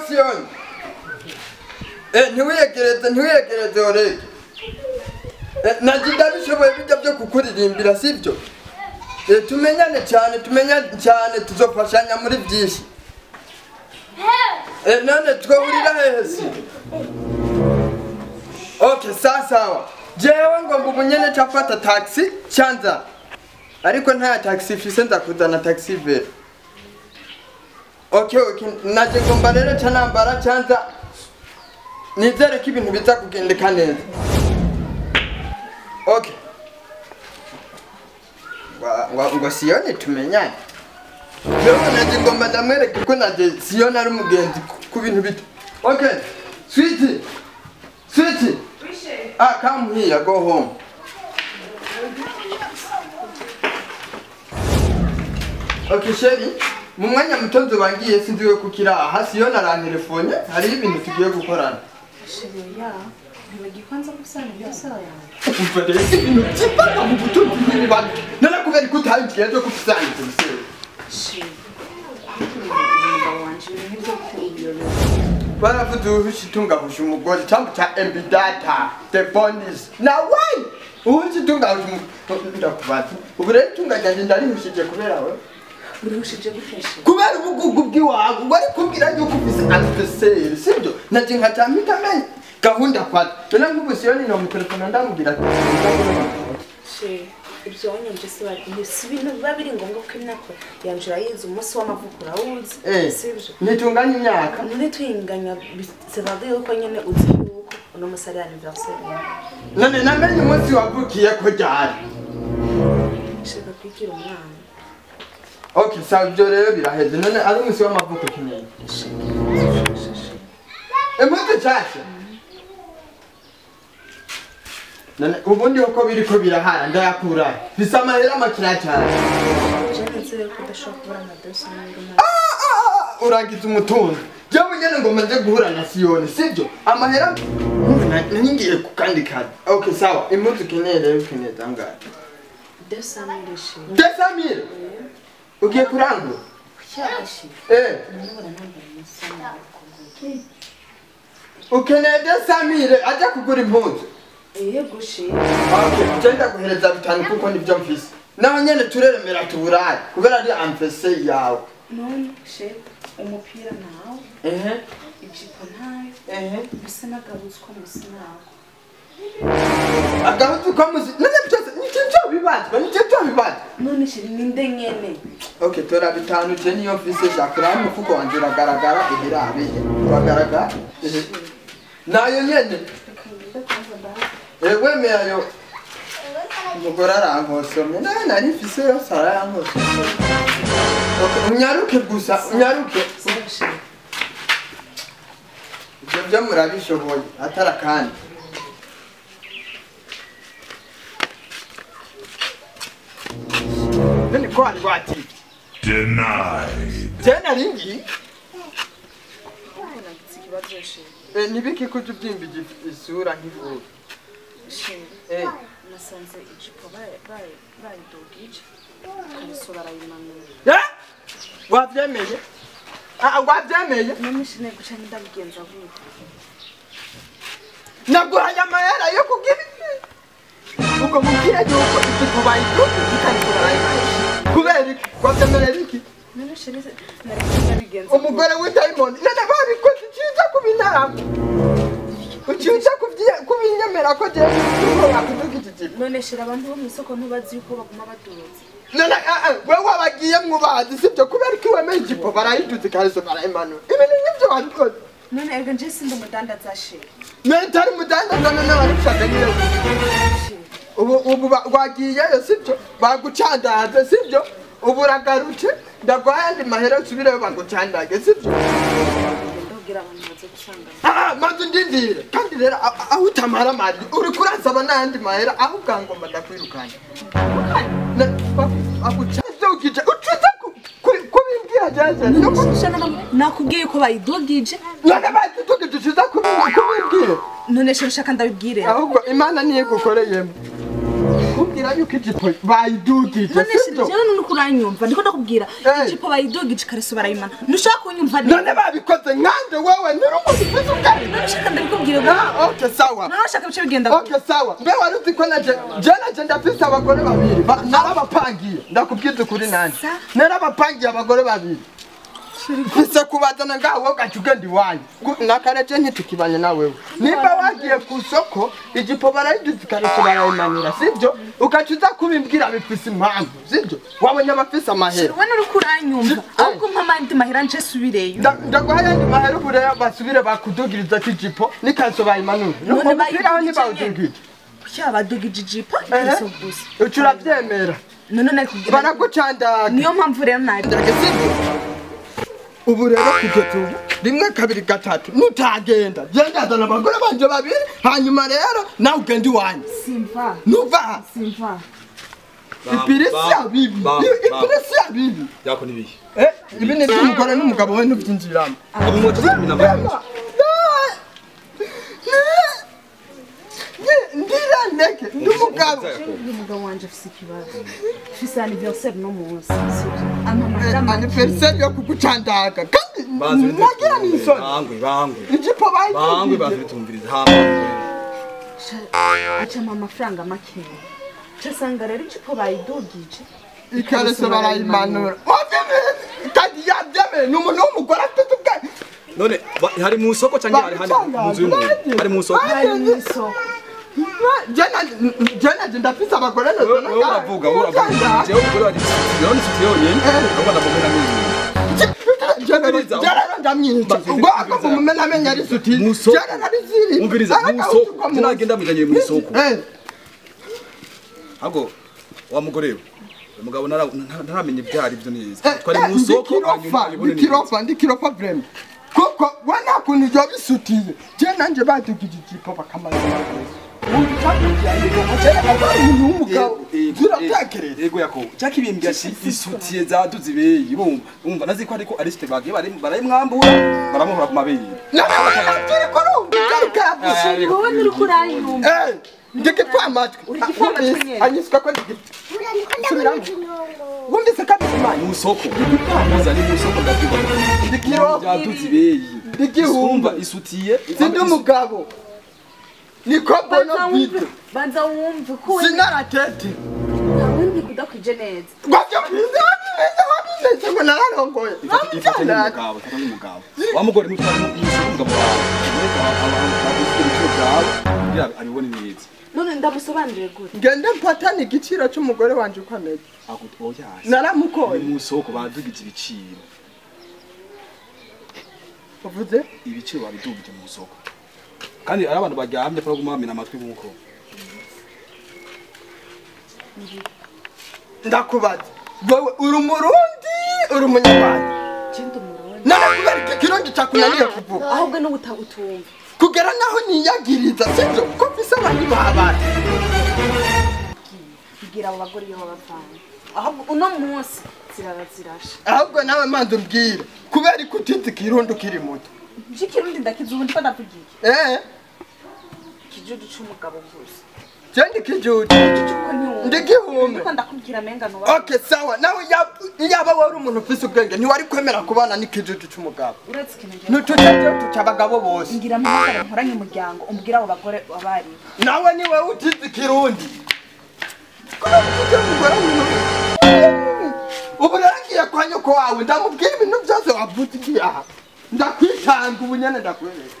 Siyoni. Ntiwiyegereze orege. Naje ndabishoboye bijya byo kukuririmbira sibyo? Tumenyane cyane tuzofashanya muri byinshi. None twahurira hehe si? Okay, sawa. Jewe ngomba ubunyene cafata taxi cyanza. Ariko nta taxi fise ndakuzana taxi ve. Okay, naje ngomba rero canambara cyanza. Nizere ko ibintu biza kugendeka neza. Okay. Ngo Siyoni tumenyane. Jewe naje ngomba ndamwereke ko naje Siyoni ari umugenzi ku bintu bito. Okay. Sweetie. Sweetie. Ah, come here, go home. Okay, Sherry. Mu mwanya muto nzobangiye sinziwe kukira aha Siyoni arantelefone hari ibintu tugiye gukorana. Sherry, ya. Ntibagikwanza gusana ibyo sawa yawe. Umva rero ibintu by'imbaga mu butunzi n'ibibanza. None kubera ko utabigiye byo gusana ibyo bisebe. Sherry. Umugabo wanje ibintu byo kubiyobewe. Baravuze uhushitunga husha umugore cyangwa cya MB data the bonus. Na why? Uhushitunga husha umugore ndakubaza. Ubu rero itunga ryanjye ndarihushije kubera we. Urihushije gute? Kubera ubugugu bw'iwawe wari kumbwira yuko ufise anniversaire sibyo? Naje nkaca mpita menya gahunda kwata. None nk'ubu Siyoni nomutelefona ndamubwira ati She, ibyo wanyanje si ibintu biba biri ngombwa ko imyaka yanje urayizi umunsi w'amavuko urawuzi sibyo? Ntitunganya imyaka. None tuyinganya c'est-à-dire yuko nyene uzi yuko uno musi ari anniversaire yawe. None namenye umunsi wavukiye ko ryari. Shaka kwigira umwana. Okay, sawa ibyo rero biraheze. None ari umunsi w'amavuko ukeneye. Impuzu nshasha. None ubundi uko biriko birahara ndayakura. Bisa amahera makira cyane. Urangiza umutungo. Jewe nyene ngomba nje guhura na Siyoni, sibyo? Amahera ngiye kukandi kadi. Okay, sawa. Impuzu ukeneye rero ukeneye zangahe? 200,000 shi. 200,000? Ugiye kurangura? Ukeneye 200,000 ajya kugura impuzu. Yego shi. Okay, genda guhereza bitanu kuko nibyo mfise. Naho nyene tureremera tuburare kubera ari anniversaire yawe. None she umupira nawe. Ijipo nayo. Bisa n'agahuzu ko musi nawe. Agahuzu ko musi none byose nicyo bibazwa nicyo bibazwa. None she ninde nyene. Okay, tora bitanu je niyo mfise shakura umufuko wanje uragaragara ihirabe. Uragaragara. Nayo nyene. Wemeye ayo umugore arankosomye nayo nari mfise yose arayankosomye. Unyaruke gusa unyaruke. Ibyo byo murabishoboye atara kandi. None ko wari watibye. Denied. Je nari ngiye. Nibiki kuja ubyimba isura nk'ivura. Nasanze ijipo bayidugije ikariso barayimanura. Wavyemeye? Wavyemeye? None shine guca ndabigenza gute? Naguhaye amahera yo kugira ubwo mubwire yuko ijipo bayidugije ikariso barayimanura. Kubera iki? Wavyemerera iki? None shine nari ndabigenza. Umugore w'idayimoni none babikoze iciza kubintaramo. Uciza kubinyemera ko je bakudugije ijipo. None shira abantu bo mw'isoko ntubazi yuko baguma baduze. None wewe wabagiye mwubazi sibyo kubera ko wemeye ijipo barayiduze ikariso barayimanura. Ibintu nk'ivyo babikoze. None erega nje sindi umudandaza she. None utari umudandaza none barabishaka nyine. Ubu wagiyeyo sibyo bagucandaze sibyo ubu uragarutse ndaguhaye andi mahera usubireyo bagucandage sibyo. Maze ndindire kandi rero aho utamara mari uri kuransaba n'ayandi mahera aho ubwangomba ndakwirukanye. Agucandugije ucuza kubimbwira jeje. Nakubwiye ko bayidugije. None bayidugije ucuza kubimbwira. None shira ushaka ndabibwire. Ahubwo Imana niyo igukoreyemo. Kubwira Uremera yuko ijipo bayidugije, sibyo? None jewe nuko uranyumva, ndiko ndakubwira ijipo bayidugije ikariso barayimana. Ntushaka kunyumva neza. None babikoze nkande wewe nturi umuntu ufite ubwenge. None ushaka ndabikubwira. Ah, okay sawa. None ushaka bice bigenda. Okay sawa. Mbe wari uzi ko naje je ndafise abagore babiri. Narabapangiye. Ndakubwiza ukuri nanje. Narabapangiye abagore babiri. Mfise kubazana ngaho wowe ugaca ugenda iwanyu. Nakareje ntitukibanye na wewe. Nimba wagiye ku soko ijipo barayiduza ikariso barayimanura, sibyo? Ugaca uza kubimbwira bifise impamvu, sibyo? Wabonye abafise amahera. Wowe nuri kuranyumva. Ahubwo mpa amandi mahera nce subireyo. Ndaguha ayandi mahera ubu rero basubire bakudugiriza ko ijipo n'ikariso bayimanura. None umupira ntibawudugije. Kuki badugije ijipo ikariso gusa? Uca uravyemera. None nakubwira. Baragucandaga. Niyo mpamvu rero nabi. Ubu rero kugeza ubu 1 2 3 nutagenda genda azana abagore banje babiri hanyuma rero nawe ugenda iwanyu. Simva. Nuva. Simva. Ipirisi ya bibi. Ipirisi ya bibi. Yako ni bihi. Ibi ni iby'umugore n'umugabo we ntubyinjiramo. Ndira ndeke ndi umugabo. Umugabo wanje afise ikibazo. Afise anniversaire no munsi. Anniversaire yo kugucandaga. Kandi nagira n'isoni. Bangwe. Ijipo bayidugije. Bangwe bazitumviriza hama. Aca amafaranga make. Casanga rero ijipo bayidugije. Ikariso barayimanura. Kandi yabyemeye ni umuntu w'umugore afite ubwenge. None hari mu soko cyangwa hari handi mu nzu y'umuntu? Hari mu soko. Hari mu soko. Jana ndafise abagore none uravuga jewe umugore wanje none siti yonyene ahubwo ndamumena amenyo. Jana ndamwica ubwo akamumena amenyo ari suti. Jana nariziri. Umviriza mu soko nagenda mujanye mu soko. Ahubwo wa mugore we umugabo ntaramenye ibyari byo neza. Twari mu soko hanyuma ndikirofa vraiment. Kuko wana kuntu byo bisutiye. Je nanje badugije ijipo bakamara. Yego yako cyakibimbya isutiye zaduze ibeyi bumva nazi ko ariko Ariste bagiye barayimwambura baramuhora ku mabere. Wowe nturi kuranyumva. Ndikipfa amatwi. Anyiswa ko wumvise kabisa mu soko muzani mu soko ndabyumva ndikiro byaduze ibeyi ndikihumba isutiye sindi umugabo. Niko bono vide. Banza wumve ko sinaratete. Wumve kudakwije neza. Gwavyo bize ngo nararongoye. Ifate n'umugabo. Wa mugore mutwara umugabo wawe. Mureka abantu ibiciro byawe kugira abibone neza. None ndamusobanurire gute? Ngende mpatane igiciro cy'umugore wanje uko ameze. Oya. Naramukoye. Mu soko badugije ibiciro. Uvuze? Ibiciro babidugije mu soko. Kandi ari abantu baryamye para gumamina amatwi nkuko. Ndakubaza. Wewe uri umurundi, uri umunyarwanda? Ndi umurundi. None kubera iki kirundi cyakunaniye kuvuga? Ahubwo no utabutumva. Kugera naho niyagiriza sibyo? Ko mfise abandi babana. Kugira abo bagore iyo babavanye. Ahubwo uno munsi ziraba zirasha. Ahubwo nawe manze umbwire. Kubera ko utizi kirundi ukiri muto. Ikirundi ndakizi ubu ndiko ndavuga iki? Ikijuju c'umugabo gusa. Je ndi kijuju. Ndi Ndiko ndakubwira menga no. Okay sawa nawe yaba wari umuntu ufise ubwenge ntiwari kwemera kubana n'ikijuju c'umugabo. Uretse ikintu ngiye. Nututete tucabagabo bose. Ngira mpamagara nkoranye umuryango umbwira abo bagore abari. Nawe ni wewe utizi kirundi. Kubera ko umugore ubu ragiye kwa nyoko wawe ndamubwira ibintu byose wavuze igihe aha. Ndakwitanga ubu nyene ndakwereka.